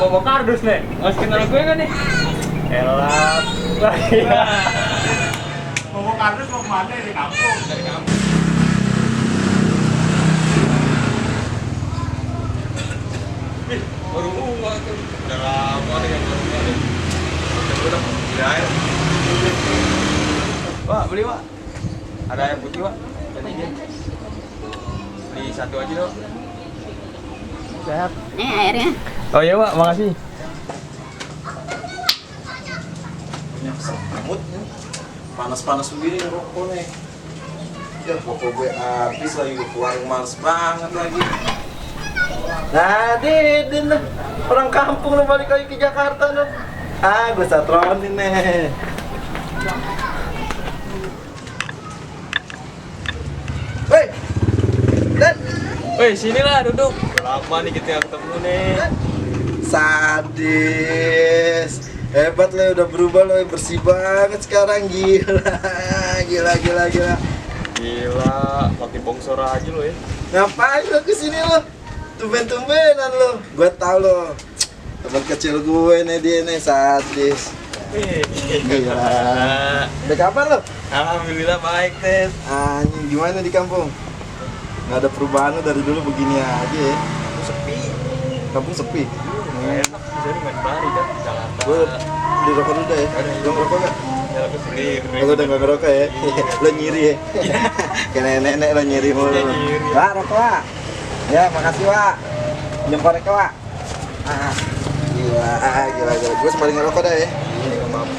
bawa kardus nih. Mas kenal gue kan nih? Elah. Bawa kardus mau kemana di kampung? Dari kampung. Baru bunga tuh. Udah lama nih yang baru bunga nih. Udah, beli air. Wah, beli Wak. Ada air putih Wak. Jadi dia. Beli satu aja dong. Sehat. Nih airnya. Oh iya Wak, makasih. Punya semut ya. Panas-panas begini rokok nih. Ya rokok gue habis lagi, gue keluar males banget lagi. Nah, Deden lah. Orang kampung lo balik lagi ke Jakarta lo. Ah, gue satronin nih. Woi, Dan. Woi, sinilah duduk. Lama nih kita nggak ketemu nih. Sadis. Hebat lo, udah berubah lo, bersih banget sekarang. Gila. Gila, makin bongsor aja lo ya. Ngapain lo kesini lo? Tumben-tumbenan lo. Gue tau lo, teman kecil gue nih, dia nih sadis. Gila. Udah kapan lo? Alhamdulillah baik, Tes. Anjing, gimana di kampung? Nggak ada perubahan lo dari dulu begini aja ya? Aku sepi. Kampung sepi? Enak, bisa nih main bari kan di Jakarta. Gue di rokok dulu dah ya? Lo ngerokok nggak? Ya aku sendiri. Lo udah nggak ngerokok ya? Lo nyiri ya? Kayak nenek-nenek lo nyiri mulu. Iya, nyiri. Wak, rokok Wak. Ya, makasih Wak. Minum koreknya Wak. Gila. Gue sembari ngerokok dah ya.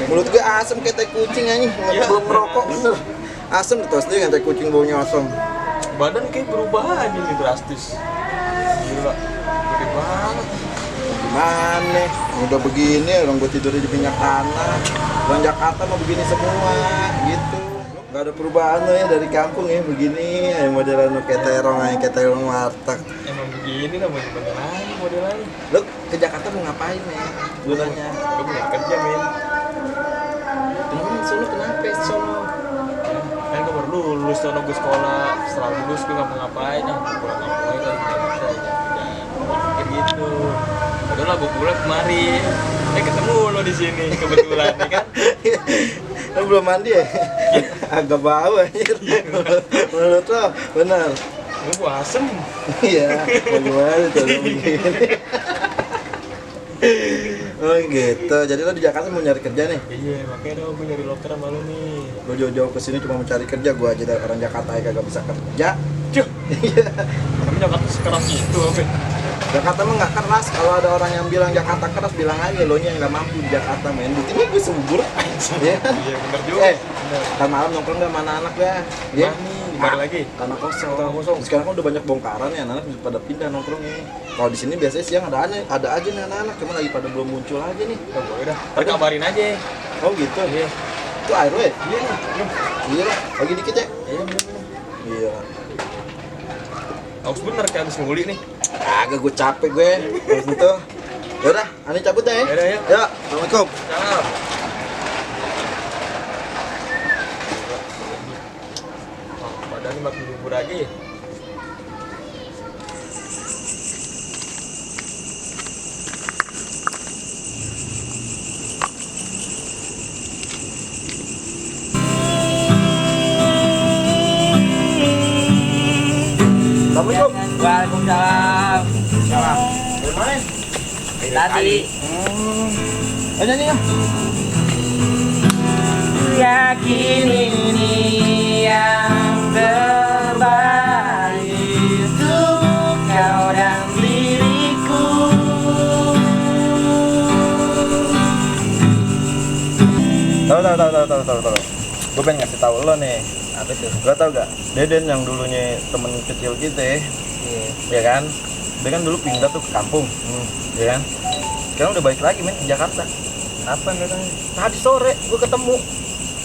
Mulut gue asem kayak tai kucing anjing. Iya. Belum merokok bener. Asem terus dia kayak tai kucing, baunya asem. Badan kayak berubah aja nih drastis. Gila, gede banget. Gimana? Udah begini, orang gue tidur di minyak tanah. Orang Jakarta mah begini semua, gitu. Gak ada perubahan lo ya dari kampung ya, begini. Modelan lo kayak terong warteg. Emang begini lah, mau gimana lagi modelannya. Lo ke Jakarta mau ngapain ya? Gue nanya. Gue punya kerja, men. Sono kenapa sono? Kan gue baru lulus, sono gue sekolah. Setelah lulus gue nggak mau ngapain, pulang kampung aja kali kerja aja. Pikir gitu. Udah lah, gue pulang kemari. Ketemu lo di sini kebetulan, ya kan? Lo belum mandi ya? Agak bau anjir. Menurut lo, benar? Gue bau asem. Iya, bagaimana tuh begini? Oh gitu, jadi lo di Jakarta mau nyari kerja nih? Iya, makanya dong gue nyari loker sama lo nih. Lo jauh-jauh kesini cuma mau cari kerja, gue aja orang Jakarta aja kagak bisa kerja. Cuh, Iya. tapi Jakarta sekeras itu, apa? Jakarta mah nggak keras, kalau ada orang yang bilang Jakarta keras, bilang aja lo yang nggak mampu di Jakarta main. Buktinya gue subur, ya kan? Iya, bener juga. Bener. Ntar malam nongkrong nggak mana anak ya? Ya? Mana? Di mana lagi? Tanah kosong. Tanah kosong. Sekarang kan udah banyak bongkaran ya, anak-anak bisa pada pindah nongkrongnya. Kalau di sini biasanya siang ada aja nih anak-anak, cuma lagi pada belum muncul aja nih. Oh, boleh dah. Ntar kabarin aja. Oh gitu. Iya. Itu air lo ya? Iya. Iya lah, lagi dikit ya? Iya, bener. Iya. Aus bener kayak habis nguli nih. Agak gue capek gue. Terus itu. Yaudah, Ani cabut dah ya. Yaudah, ya. Ya, Assalamualaikum. Ciao. Badannya makin bubur lagi. Assalamualaikum. Waalaikumsalam. Salam. Dari mana? Tadi Ayo nih ya. yakin ini yang terbaik untuk kau dan diriku. Tahu. Gue pengen ngasih tahu lo nih. Apa tuh? Lo tau gak? Deden yang dulunya temen kecil kita, Iya. ya kan? Dia kan dulu pindah tuh ke kampung, ya kan? Sekarang udah balik lagi men ke Jakarta. Apa nih katanya? Tadi sore gue ketemu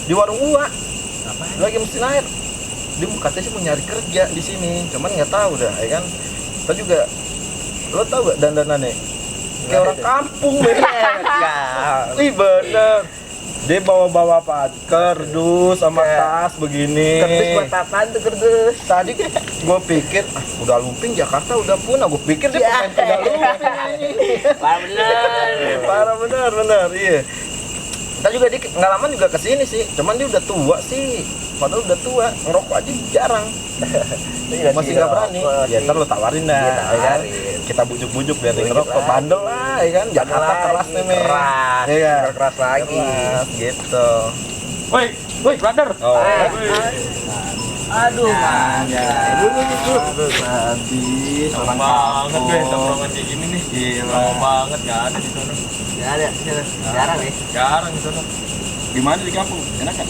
di warung Uwa, Apa? lagi mesin air. Dia katanya sih mau nyari kerja di sini, cuman nggak tahu dah, ya kan? Kita juga, lo tau gak dandanannya? Kayak orang kampung men. Ih bener. Dia bawa-bawa apa? Kardus sama tas begini. Kerdus buat apaan tuh kerdus? Tadi gue pikir udah lumping Jakarta udah punah. Gue pikir dia pemain kuda lumping ini. Parah bener. Parah bener iya. Kita juga nggak lama juga kesini sih. Cuman dia udah tua sih. Padahal udah tua, ngerokok aja jarang. Masih nggak berani. Ya ntar lo tawarin dah, ya kan? Kita bujuk-bujuk biar dia ngerokok. Bandel lah, ya kan? Jakarta keras nih, men. Keras, Iya, keras lagi. keras, gitu. Woi, brother. Oh, Aduh, manja. Aduh, sadis. Lama banget gue tongkrongan kayak gini nih. Gila. Lama banget gak ada di sana. Gak ada, jarang nih. Jarang di sana. Gimana di kampung? Enak kan?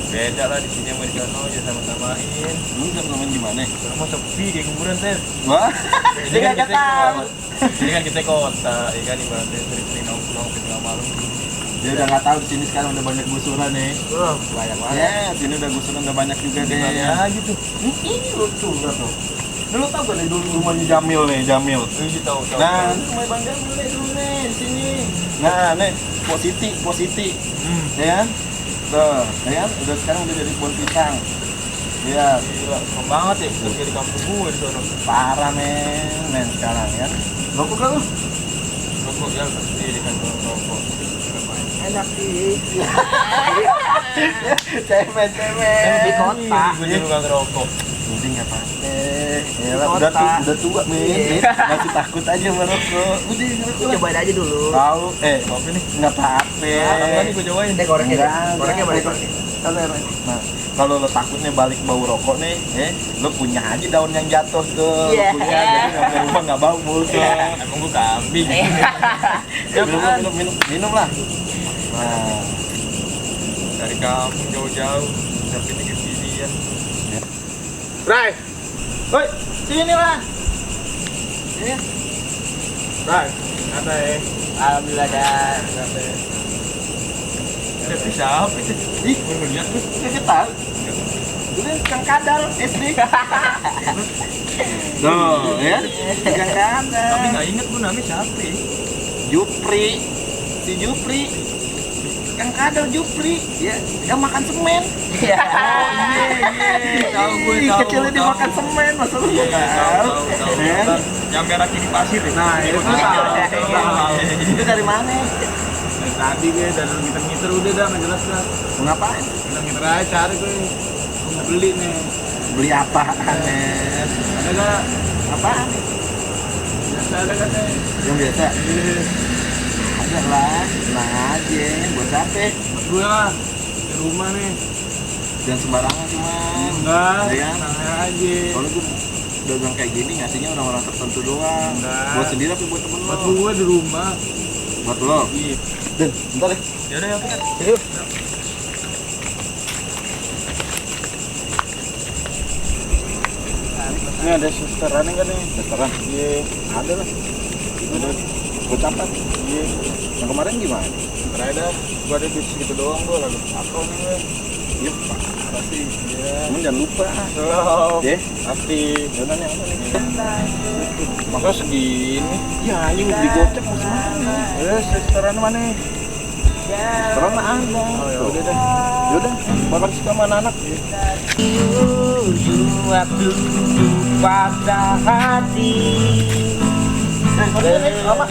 Beda lah di sini sama di sana aja sama-samain. Lu sama gimana? Sama sepi kayak kuburan teh. Wah, Ini kan kita kota. Ini kan kita kota, ya kan ibaratnya sering nongkrong ke tengah malam. dia udah nggak tahu di sini sekarang udah banyak gusuran nih. Banyak banget. Ya, sini udah gusuran udah banyak juga deh. Ya gitu. Ini lucu kan tuh. Dulu tau gak nih dulu rumahnya Jamil nih, Jamil. Ini tahu. Nah, ini rumah Bang Jamil nih dulu nih di sini. Nah, nih positi. Ya kan? Tuh, ya kan? Udah sekarang udah jadi pohon pisang. Iya, Gila, keren banget ya, udah kayak di kampung gue di sana. parah men sekarang ya. Rokok kan lu? Rokok ya, pasti di kantor rokok. Enak sih. Cemen. Di kota. Gue juga gak ngerokok. Mending nggak apa-apa. Ya Di lah, kota. udah tua men. Masih takut aja merokok. Udah ngerokok. Cobain aja dulu. Tahu, Kopi nih. nggak apa-apa. Apa nih gue cobain? Goreknya Enggak, balik. Nah, kalau lo takutnya balik bau rokok nih, lo punya aja daun yang jatuh tuh. Iya. Lo punya aja, sampai rumah nggak bau mulut lo. Emang gue kambing. Ya, minum lah. Nah, Dari kampung jauh-jauh, tapi ini kesinian. Bray, woi, sini lah. Sini. Bray, ada ya? Alhamdulillah dah. Tapi siapa itu? Ih, Gue ngeliat tuh. kita tahu. Dulu Kang Kadal SD. Tuh, ya. Kang Kadal. Tapi nggak inget gue namanya siapa ya? Jupri, si Jupri, Kang Kadal Jupri, ya, yang makan semen. Iya. Tahu gue, Ih, tahu. kecilnya dimakan semen, masa lu nggak tahu? Ya? Yang merah kiri pasir ya? Nah, itu tahu. Itu dari mana? Tadi gue dari ngiter-ngiter udah dah, nggak jelas dah. Mau ngapain? Ngiter-ngiter aja cari gue. Mau beli nih. Beli apaan, men? Ada nggak? Apaan? Biasa ada kan nih? Yang biasa? Ada lah, tenang aja. Buat siapa? Buat gue lah. Di rumah nih. Jangan sembarangan cuma. Enggak. Iya. Santai aja. Kalau gue dagang kayak gini ngasihnya orang-orang tertentu doang. Enggak. Buat sendiri apa buat temen lo? Buat gue di rumah. Buat lo? Iya. Dan, bentar deh. Yaudah ya, Pikat. Yuk. Ini ada susteran kan nih? Susteran? Iya. Ada lah. Ada. Gue catat. Iya. Yang kemarin gimana? Terakhir dah. Gue ada bisnis gitu doang gue. Lalu apa nih gue? Iya, Pak. Pasti. Iya. Cuman jangan lupa. Oh. Ya. Pasti. Yaudah nih, apa nih? Masa segini? Ya, ayo beli gocek mau mana? Restoran mana nih? Terus ada. Oh ya udah deh. Yaudah, bakal suka sama anak. Ujung waktu patah hati. Lama.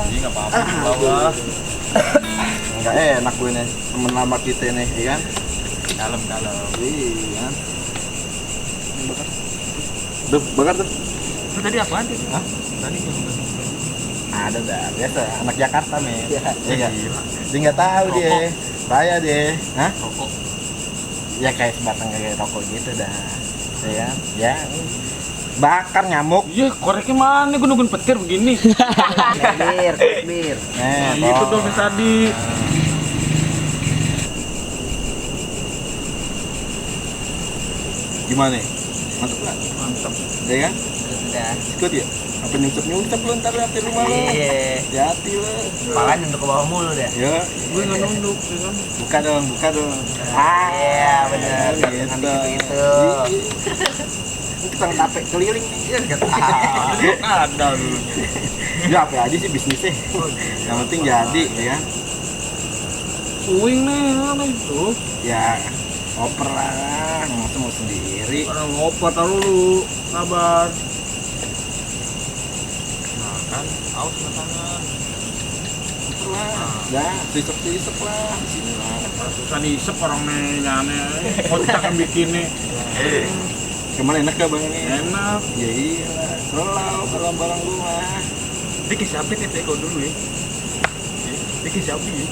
Iya nggak apa-apa. Bawa. Enggak enak gue nih, temen lama kita nih, iya kan? Kalem. Iya. Duh, bakar tuh. Lu tadi apaan tuh? Hah? Tadi Ada dah, biasa anak Jakarta men. Iya. Iya. Dia nggak tahu dia. Saya deh. Hah? rokok. Ya kayak sebatang kayak rokok gitu dah. Ya kan? Ya. Bakar nyamuk. Iya, koreknya mana? Gue nungguin petir begini. Bir. Nah, Itu dong yang tadi. Gimana nih? Mantap nggak? Mantap. Ya kan? Sudah. Ikut ya? Apa nyucep lu ntar lihat di rumah lu? Iya. Hati-hati lu. Makan untuk ke bawah mulu deh. Ya, Gue nggak nunduk, ya kan? buka dong. Iya benar. Gitu. Jangan gitu. Ini kita ngetape keliling nih. Ya, nggak tahu. Ada dulunya. Ya apa aja sih bisnisnya. Yang penting jadi, ya kan? Uing nih tuh. Ya, oper lah, masa mau sendiri. Orang ngoper taruh lu, sabar. Nah kan, aus na tangan. Oper lah, dah, sisep lah, sini lah. Susah diisep orang nih, nyane. Kocak yang bikin nih. Kemana enak gak bang ini? Enak. Ya iya, selalu barang-barang lu mah. Dia siapa tete kau dulu ya? Dia siapa ya?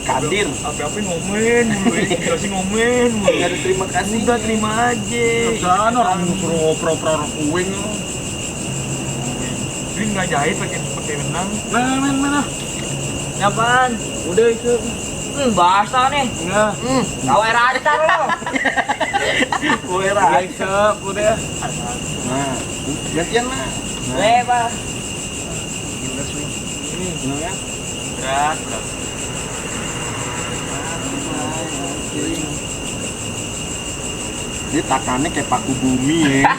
Kadir. Apa-apa ngomen mulu ya, dikasih ngomen mulu. Gak ada terima kasih. Udah terima aja. Jangan orang suruh ngoper-ngoper orang uing. Dia nggak jahit pakai benang. Mana? Apaan? Udah itu. Basah nih. Enggak. Gawe rantar lo. Kue Isep udah. Nah, gantian lah. Lebar. Ini, bener kan? Berat. Dia takannya kayak paku bumi ya.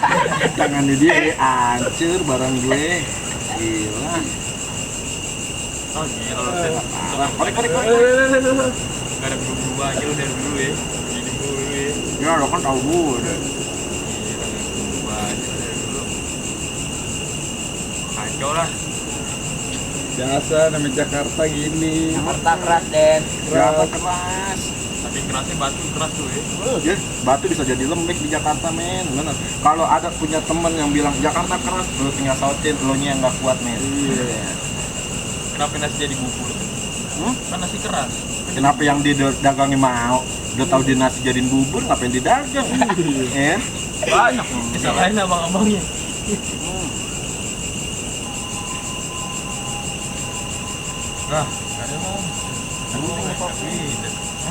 Tangannya dia hancur barang gue. Gila. Oh gila lu Sen. Parah. Korek. Gak ada berubah aja lu dari dulu ya. Gini dulu ya. Ya lo kan tau gue deh. Gila, gak berubah aja dari dulu. Kacau lah. Biasa namanya Jakarta gini. Jakarta keras, Den. Berapa keras? Tapi kerasnya batu keras tuh ya. Ya, batu bisa jadi lembek di Jakarta men. Bener. Kalau ada punya temen yang bilang Jakarta keras, lu tinggal sautin, lu nya yang nggak kuat men. Iya. Kenapa nasi jadi bubur? Kan nasi keras. Kenapa yang didagangnya mau? Udah tahu dia nasi jadiin bubur, ngapain didagang? Ya. Banyak loh. Kesalahan abang-abangnya. Nah, gak ada lah.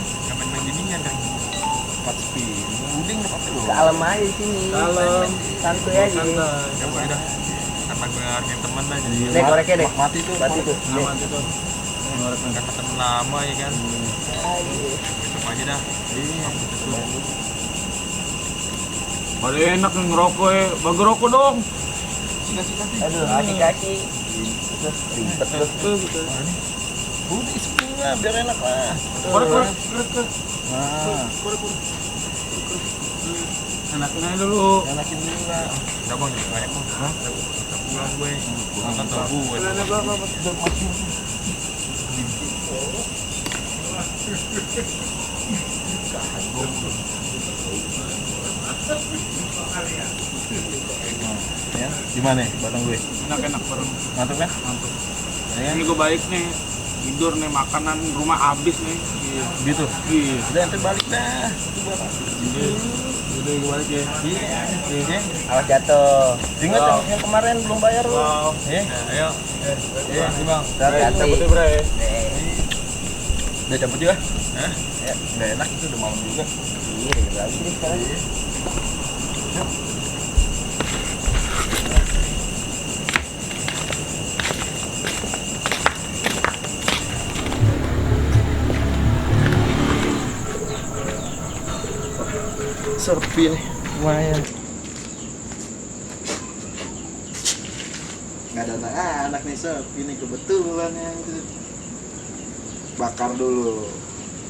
Gak main ginian kan? 4 spin. Uding udah pakai lu. Kalem aja di sini. Kalem. Santuy aja. Coba udah. Karena gue ngargain temen lah jadi. Nih koreknya deh. Mati tuh. Mati tuh. Nih. Aman itu. Kata temen lama ya kan. Coba aja dah. Aku tutup. Pada enak yang ngerokok ya. Bagi rokok dong. Aduh, kasih. Terus ribet terus. Udah spin lah, biar enak lah. Korek. Nah, Enakin aja dulu. enakin dulu lah. Udah bang, jangan banyak bang. Hah? Udah pulang gue. Kan tau gue. Ya, gimana nih barang gue? Enak bareng. Mantap kan? Mantap. Ya, Ini gue baik nih. Tidur nih, makanan rumah habis nih. gitu. Iya. Udah ente balik dah. Udah gue balik ya. Iya. Awas jatuh. Ingat yang kemarin belum bayar lu. Wow. Eh, Ayo. makasih bang. Hati-hati. Bre. Udah cabut juga? Hah? Ya, nggak enak itu udah malam juga. Iya, lagi nih sekarang. Sepi nih, lumayan. Nggak ada anak-anak nih, sepi nih kebetulan yang itu. Bakar dulu,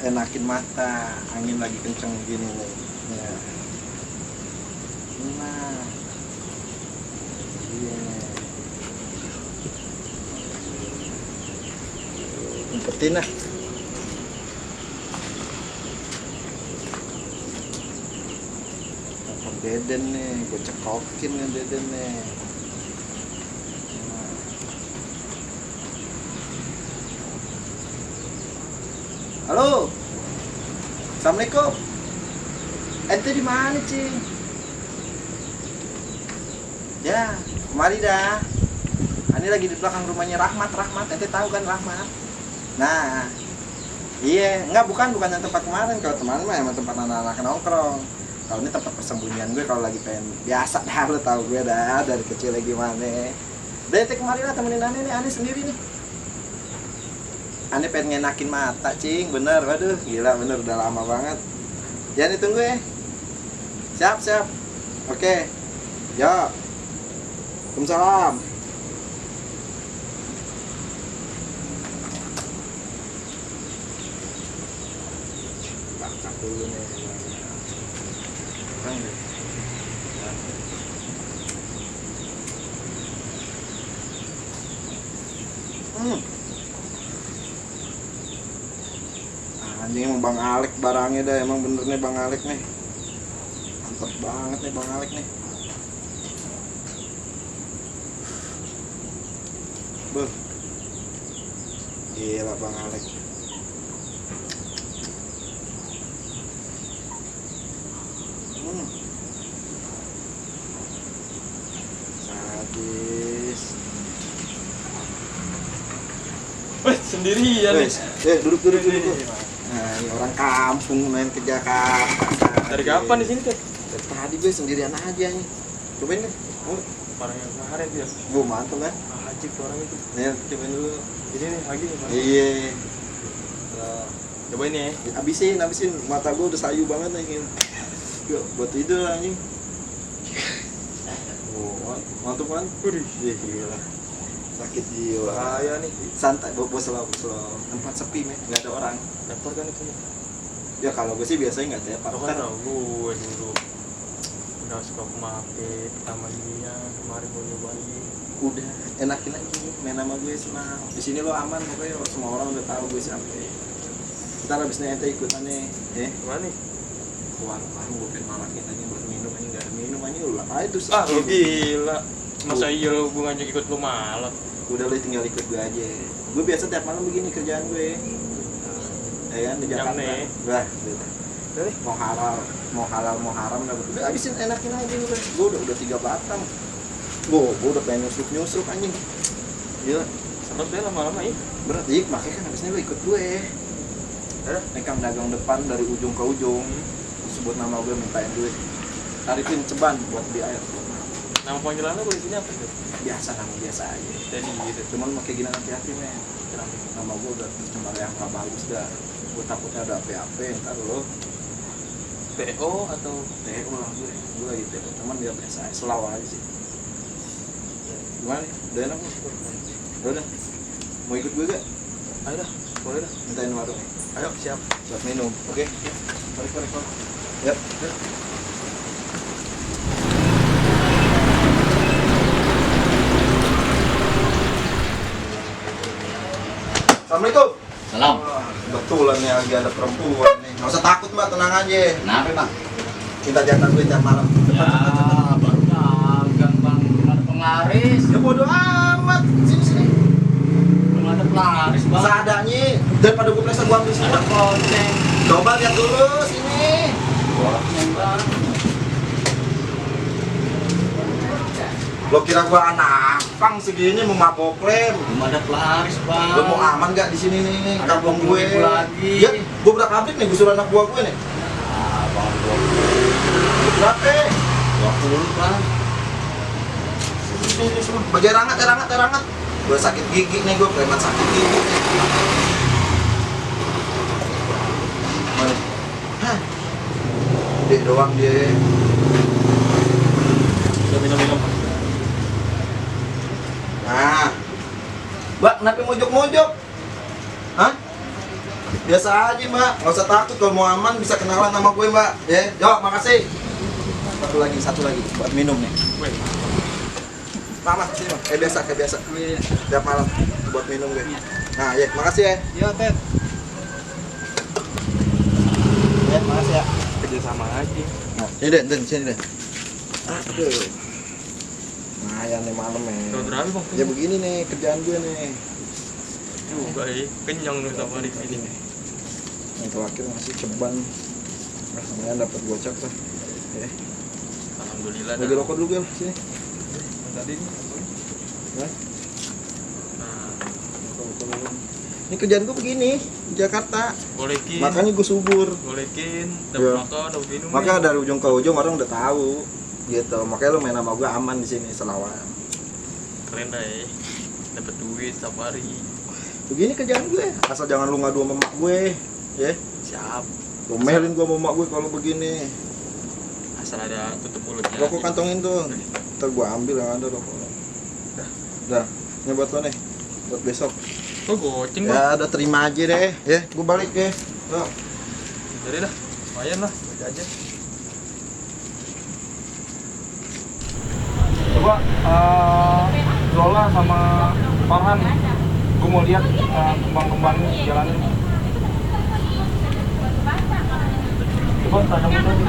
enakin mata, angin lagi kenceng gini nih. Ya. Nah, iya. Umpetin lah. Deden nih, gue cekokin nih Deden nih. Nah. Halo, assalamualaikum. Ente di mana cing? Ya, kemari dah. Ini lagi di belakang rumahnya Rahmat. Ente tahu kan Rahmat? Nah, iya, bukan yang tempat kemarin. Kalau kemarin mah emang tempat anak-anak nongkrong. Kalau ini tempat persembunyian gue kalau lagi pengen biasa dah, lo tau gue dah dari kecil lagi mana. Dari kemarin lah temenin Ane nih, Ane sendiri nih. Ane pengen ngenakin mata cing, bener, waduh gila bener udah lama banget. Ya nih tunggu ya. Siap. Oke. Yo. Waalaikumsalam. Kakak dulu nih. Keren deh. Ini emang Bang Alek barangnya dah, emang bener nih Bang Alek nih. Mantap banget nih Bang Alek nih. Beuh. Gila Bang Alek. Sadis. Wih, sendirian nih. Duduk. Nah, ini orang kampung main ke Jakarta. Dari kapan di sini tuh? Dari tadi gue sendirian aja nih. Cobain kan? Oh, Orang yang kemarin dia. gue mantep kan? Ajib tuh orang itu. Nih, cobain dulu. Ini nih lagi nih. Bang. Iya. Cobain nih. Habisin. Mata gue udah sayu banget nih. Yuk, buat tidur anjing. Oh, mantep kan? Waduh, Gila. Sakit jiwa. bahaya nih. Santai, bawa slow. Tempat sepi, men. Nggak ada orang. Tepor kan itu. Ya kalau gue sih biasanya nggak tepar. Aku kan tau gue dulu udah suka pemakai taman dunia kemarin mau nyobain. Udah enakin aja main sama gue senang. Di sini lo aman pokoknya, semua orang udah tahu gue siapa. Ntar abisnya ente ikutannya, Gimana nih? warung gue pengen malakin aja buat minum aja, nggak ada minum aja ulah aja terus. Ah lo gila. Masa iya lo gue ngajak ikut lo malah. Udah lo tinggal ikut gue aja. Gue biasa tiap malam begini kerjaan gue. Ya kan di Yang Jakarta. nih. Wah, gitu. Mau halal mau haram nggak betul. Udah habisin enakin aja gue. Gue udah 3 batang. Gue udah pengen nyusuk anjing. Gila. Seret deh lama-lama ya. Berat, iya, makanya kan habisnya lo ikut gue. Nekang dagang depan dari ujung ke ujung. Sebut nama gue, mintain duit. Tarifin ceban buat beli air. Nama panggilan lo di sini apa tuh? Biasa, nama biasa aja. Jadi gitu. Cuman pakai gini hati-hati, men. Kenapa? Nama gue udah tercemar yang gak bagus dah. Gue takutnya ada PAP, ntar lo PO atau TO lah gue lagi TO. Cuman dia biasa aja, selaw aja sih. Gimana nih? Udah enak nih? Udah. Mau ikut gue gak? ayo dah, boleh dah. Mintain warung. Ayo siap. Buat minum, oke? Balik. Yap. Assalamualaikum. Salam. Wah, kebetulan nih lagi ada perempuan nih. Nggak usah takut mbak, tenang aja. Kenapa bang? Kita jatah duit tiap malam. Ya baru dagang bang, belum ada penglaris. Ya bodo amat. Sini. Belum ada penglaris bang. Seadanya daripada gue periksa gua ambil sini. Ada konceng. Coba lihat dulu sini. Konceng bang. Lo kira gua anak pang segini mau mabok lem? Belum ada penglaris bang. Lo mau aman gak di sini nih? Ada Kampung 20.000 gue lagi. Ya, gue berak abrik nih, gue suruh anak buah gue nih. Ah bang, Berapa? 20 bang. Sini. Jarangat. Gue sakit gigi nih, gue preman sakit gigi nih. Mana? Hah? Dia doang dia. Udah minum. Nah, mbak, kenapa mojok-mojok? Hah? Biasa aja mbak, nggak usah takut, kalau mau aman bisa kenalan sama gue mbak. Ya, jawab, makasih. Satu lagi, buat minum nih. Weh, Mama, sini mbak, kayak biasa. iya. Tiap malam buat minum gue. Nah, ya, makasih ya. Iya, Ted. Ya, makasih ya. Kerja sama aja. Nah, sini deh. Aduh. Nah, yang nih malam ya. Tahun berapa, Bang? Ya begini nih kerjaan gue nih. Juga ya, kenyang nih sama hari ini. Yang terakhir masih ceban. Nah, lumayan dapat gocap lah. Ya. Alhamdulillah. Bagi rokok dulu Bel, sini. Tadi nih. Nah, Nah, rokok dulu. Ini kerjaan gue begini di Jakarta. golekin. Makanya gue subur. Golekin, Iya. dapat makan, dapat minum. Makanya dari ujung ke ujung orang udah tahu. Gitu. Makanya lo main sama gue aman di sini selawan. Keren dah ya. Dapat duit setiap hari. Begini kerjaan gue. Asal jangan lu ngadu sama mak gue, ya. Siap. Gomelin gue sama mak gue kalau begini. Asal ada tutup mulutnya. Rokok kantongin tuh. Ntar gue ambil yang ada rokok. Dah. Ini buat lo nih. Buat besok. Oh, goceng, Bang. Ya udah terima aja deh. Ya, gue balik ya. Tuh. Jadi dah, lumayan lah, baca aja. Coba Zola sama Farhan, gue mau lihat kembang-kembang jalanin. Coba tanya dulu.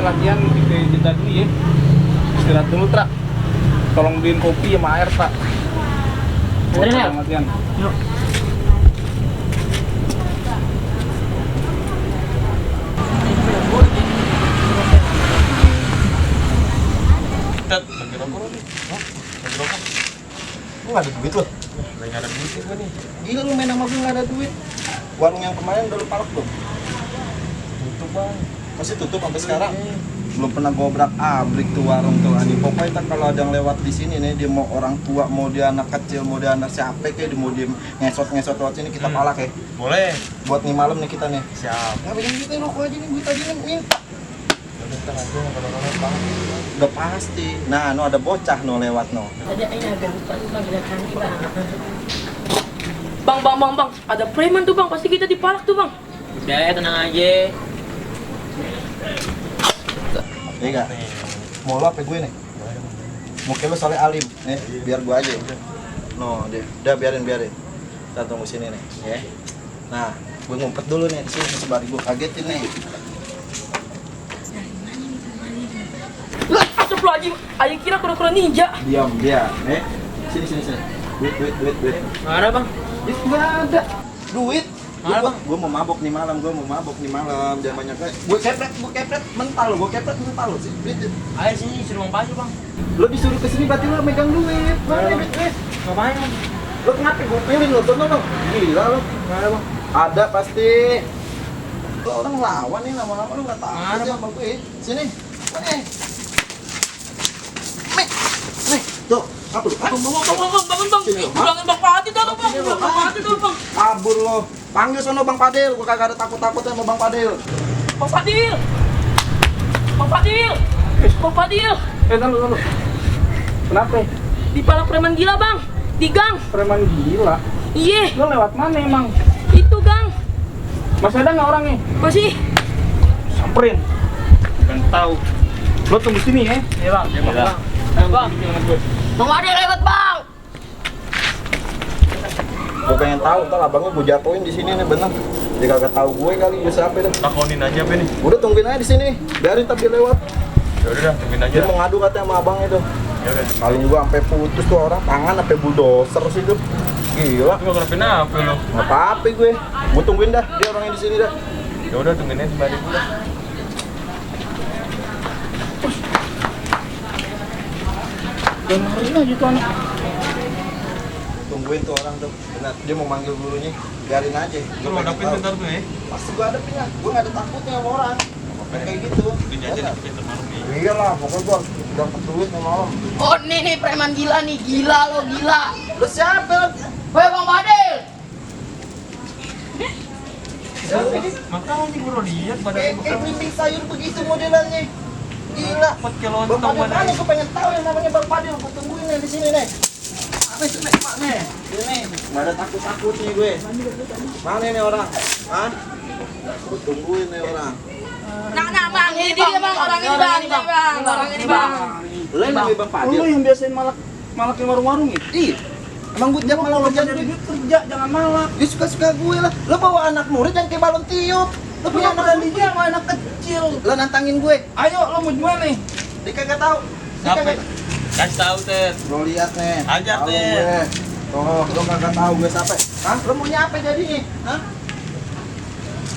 Latihan kita dulu ya, istirahat dulu Tra, tolong beliin kopi sama air Tra. Latihan. Yuk. Tet, lagi rokok lu nih. Lagi rokok. Lu nggak ada duit lo? Lagi nggak ada duit gue nih. Gila lu main sama gue nggak ada duit. Warung yang kemarin udah lu palak belum? Tutup bang. Masih tutup sampai sekarang. Belum pernah gobrak abrik tuh warung tuh Adi. Pokoknya tak kalau ada yang lewat di sini nih, dia mau orang tua, mau dia anak kecil, mau dia anak siapa kayak, dia mau dia ngesot lewat sini, kita palak ya. Boleh. Buat nih malam nih kita nih. Siap. Nggak begini kita rokok aja nih, duit aja nih minta. Bentar aja kalau bang. Udah pasti. Nah, no ada bocah no lewat no. Ada ini agak lupa nih bang, lihat cantik bang. Bang, ada preman tuh bang, pasti kita dipalak tuh bang. Udah, tenang aja. Iya gak? Mau lo apa gue nih? Mungkin lo soalnya alim, nih biar gue aja. No, udah biarin. Kita tunggu sini nih, ya. Nah, gue ngumpet dulu nih di sini sebari gue kagetin nih. Lah, astagfirullahaladzim, ayo kira kura-kura ninja. Diam, nih. Sini. Duit. Nggak ada bang. Duit nggak ada. Duit? Mana, Bang? Gue mau mabok nih malam, jangan banyak kayak. Gue kepret, mental lo sih. Ayo sini, suruh bang Paju bang. Lo disuruh kesini berarti lo megang duit. Mana duit? Ngapain bang? Lo kenapa gue pilih lo? Tonton lo. Gila lo. Nggak ada bang. Ada pasti. Lo orang lawan nih, lama-lama lo nggak tahu Mana, aja sama gue. Sini. Nih, tuh. Apa lu? Bangun bang. Bilangin bang Pati dong bang. Bang Pati dong bang. Kabur lo. Panggil sono Bang Padil. Gue kagak ada takut-takutnya sama Bang Padil. Bang Fadil. Tahu. Kenapa? Dipalak preman gila bang. Di gang. Preman gila. Iya. Lo lewat mana emang? Itu gang. Masih ada nggak orangnya? Masih. Samperin. Kan tahu. Lo tunggu sini ya. Iya bang. Ayo bang, jangan gue. Bang Fadil lewat bang. Gue pengen tahu, ntar abangnya gue jatuhin di sini nih, bener. Dia kagak tahu gue kali, gue siapa dah. Takonin aja apa nih? Udah tungguin aja di sini, biarin tapi lewat. Ya udah, tungguin aja. Dia mau ngadu katanya sama abangnya tuh. Ya udah. Paling juga sampai putus tuh orang, tangan sampai bulldozer sih tuh. Gila. Lu nggak kenapa lo? Nggak apa-apa gue. Gue tungguin dah, dia orangnya di sini dah. Ya udah, tungguin aja sembari gue. Jangan lari aja tuh anak. Tungguin tuh orang tuh, benar. Dia mau manggil gurunya, biarin aja. Lu mau dapet bentar tuh ya? Pasti gue hadapin lah, gue nggak ada takutnya sama orang. Kayak gitu. Dijajan di pintu malam nih. Iya lah, pokoknya gue dapat duit nih malam. Oh nih preman gila nih, gila lo gila. Lu siapa? Woi bang Fadil. Makanya gue udah lihat pada Kayak belimbing sayur begitu modelannya. Gila. 4 kilo Bang Padil mana? mana? Gue pengen tahu yang namanya Bang Padil. Gue tungguin nih di sini nih. Apa sih nih, Pak nih? Ini nggak ada takut-takutnya gue. Mana nih orang? Hah? Gue tungguin nih orang. Nah bang, ini dia bang, orang ini bang. Lo yang namanya Bang Padil? Lo yang biasain malakin warung-warung ya? Iya. Emang gue tiap malam kerja Jadi duit kerja, jangan malak. dia suka-suka gue lah. Lo bawa anak murid yang kayak balon tiup. Lo punya anak murid dia sama anak kecil. lo nantangin gue. Ayo, lo mau gimana nih? Dia kagak tahu. Dia Siapa? kagak. Kasih tahu Ted. Lo lihat nih. Ajar, Tahu Ted. gue. Oh, lo kagak tahu gue siapa? Hah? Lo maunya apa jadi nih? Hah?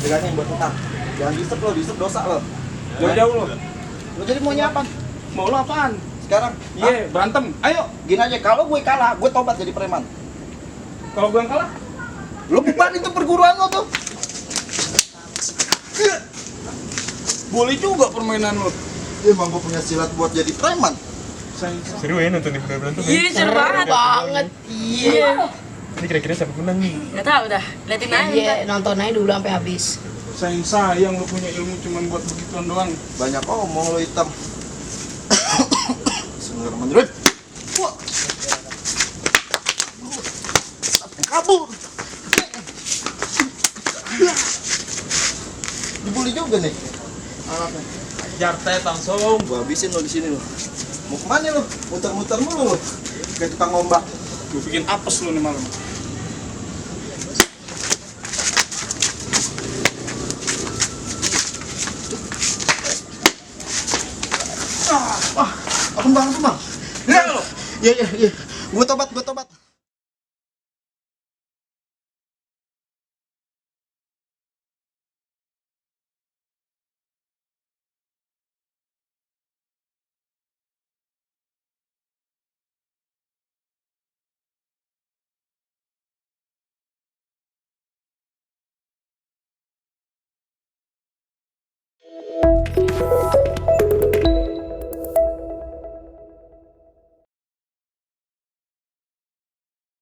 Pegangin buat ntar. Jangan disep dosa lo. Jauh-jauh lo. Lo jadi maunya apa? Mau lo apaan? Sekarang? Iya, berantem. Ayo. Gini aja, kalau gue kalah, gue tobat jadi preman. Kalau gue yang kalah, Lo beban itu perguruan lo tuh. Boleh juga permainan lo. Emang gue punya silat buat jadi preman. Seru ya nonton di bener-bener tuh. Iya, seru banget. Iya. Ini kira-kira siapa menang nih? Gak tau dah, liatin aja. Iya, nonton aja dulu sampai habis. Sayang lo punya ilmu cuman buat begituan doang. Banyak omong lo hitam. Sebenarnya menurut. Wah. Kabur. Dibully juga nih. Anaknya. Jartet langsung. Gua habisin lo di sini lo. Mau kemana lo? Muter-muter mulu lo. Kayak tukang ombak. Gue bikin apes lo nih malam. Wah, apa bang? Iya lo. Iya. Gua tobat.